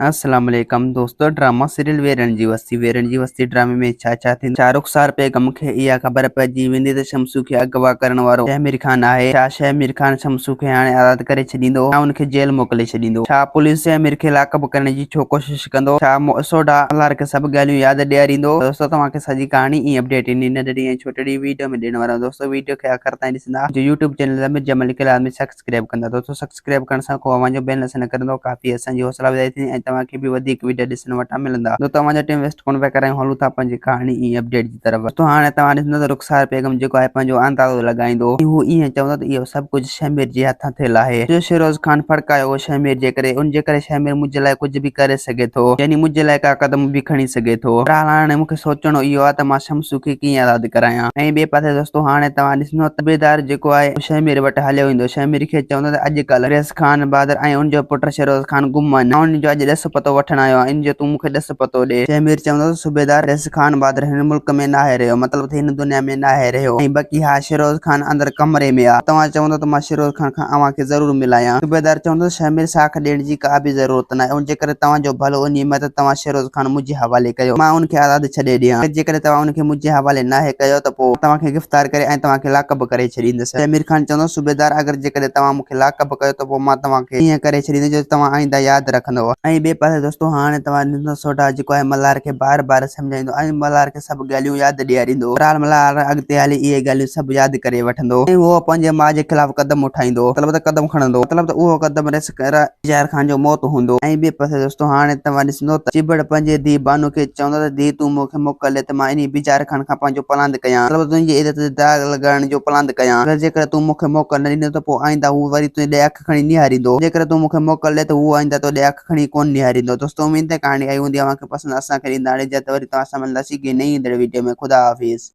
السلام عليڪم دوستو ڊرامو سيريل ويرڻ جي وستي ويرڻ جي وستي ڊرامي ۾ ڇا ڇا ٿيندو ڇا رخسار بيگم کي اها خبر پئجي ويندي ته شمسو کي اغوا ڪرڻ وارو شهمير خان آهي ڇا شهمير خان شمسو کي هاڻي آزاد ڪري ڇڏيندو يا ان کي جيل موڪلي ڇڏيندو ڇا پوليس شهمير کي لاڪ اپ ڪرڻ جي ڇو ڪوشش ڪندو ڇا سوڍا ملهار کي سڀ ڳالهيون ياد ڏياريندو دوستو توهان کي سڄي ڪهاڻي ۽ اپڊيٽ انهي ننڍڙي ۽ ڇوٽڙي ويڊيو ۾ ڏيڻ وارو آهيان دوستو ويڊيو کي آخر تائين ڏسندا جو يوٽيوب چينل ضمير جمالي کي لازمي سبسڪرائب ڪندا دوستو سبسڪرائب ڪرڻ سان ڪو اوهان جو بيلنس نه ڪرندو ڪافي اسان جي حوصلا افزائي ٿيندي ۽ توهان کي به وڌيڪ وڊيو ڏسڻ وٽان ملندا دوستو اوهان جو ٽيم ويسٽ ڪونه پيا ڪرايون هلون ٿا پنهنجي ڪهاڻي ۽ اپڊيٽ جي طرف دوستو هاڻي توهان ڏسندو ته رخسار بيگم جيڪو آهي پنهنجو اندازو لڳائيندو ۽ هو ائين چوندو ته اهو سڀ ڪجهه شهمير جي هٿان ٿيل آهي جو شيروز خان ڦڙڪايو هو شهمير جي ڪري ان جي ڪري شهمير منهنجي لاء ڪجهه به ڪري سگهي ٿو يعني منهنجي لاء ڪا قدم به کڻي سگهي ٿو بهرحال هاڻي مون کي سوچڻو اهو آهي ته مان شمسو کي ڪيئن آزاد ڪرايان ۽ ٻئي پاسي دوستو هاڻي توهان ڏسندو ته صوبيدار جيڪو آهي اهو شهمير وٽ هليو ايندو. شهمير کي چوندو ته اڄ ڪلهه رئيس خان بهادر ۽ ان جو پٽ شيروز خان گم آهن. مان انهن جو اڄ ڏس پتو وٺڻ آيو آهيان. ان جو تون مون کي ڏس پتو ڏي. شهمير چوندو ته صوبيدار رئيس خان بهادر هن ملڪ ۾ ناهي رهيو مطلب ته هن دنيا ۾ ناهي رهيو ۽ بقي ها شيروز خان اندر ڪمري ۾ آ. توهان چوندو ته مان شيروز خان کان اوهان کي ضرور ملايان. صوبيدار چوندو ته شهمير ساک ڏيڻ جي ڪا به ضرورت ناهي ان جي ڪري توهان جو ڀلو انهي ۾ ته توهان شيروز خان منهنجي حوالي ڪيو مان ان کي آزاد ڇڏي ڏيان. جيڪڏهن توهان ان کي منهنجي حوالي ناهي ڪيو ته پوء توهان کي گرفتار ڪري ۽ توهان کي لاڪ اپ ڪري ڇڏيندس. شهمير خان چوندو، صوبيدار اگر جيڪڏهن توهان مون کي لاڪ اپ ڪيو ته پوء مان توهان کي ائين ڪري ڇڏيندس جو توهان آئنده ياد رکندؤ. ۽ ٻئي پاسي دوستو هاڻي توهان ڏسندؤ سوڍا جيڪو آهي ملهار کي بار بار سمجهائيندو ۽ ملهار کي سڀ ڳالهيون ياد ڏياريندو. بهرحال ملهار اڳتي هلي اهي ڳالهيون سڀ ياد ڪري وٺندو ۽ هو پنهنجي ماء جي خلاف قدم اٺائيندو مطلب ته قدم کڻندو مطلب ته اهو قدم ريس جهر خان جو موت هوندو. ۽ ٻئي پاسي دوستو هاڻي توهان ڏسندو ته چڀڙ پنهنجي ڌيء بانو کي چوندو ته ڌيء تون مون کي موڪل ڏي ته مان انهي بيچاري خان کان پنهنجو پلاند ڪيان مطلب ته تنهنجي عزت تي داغ لڳائڻ جو پلاند ڪيان اگر جيڪڏهن تون مون کي موڪل نه ڏيندين ته پوء آئنده هو وري تنهنجي ڏي اک کڻي نهاريندو جيڪڏهن تون مون کي موڪل ڏي ته هو آئنده تو ڏي اک کڻي ڪونه نهاريندو دوستو اميد ته ڪهاڻي آئي هوندي اوهان کي پسند اسان کي ڏيندا هاڻي جلد وري توهان سان ملنداسين ڪنهن نئين ايندڙ وڊيو ۾ خدا حافظ.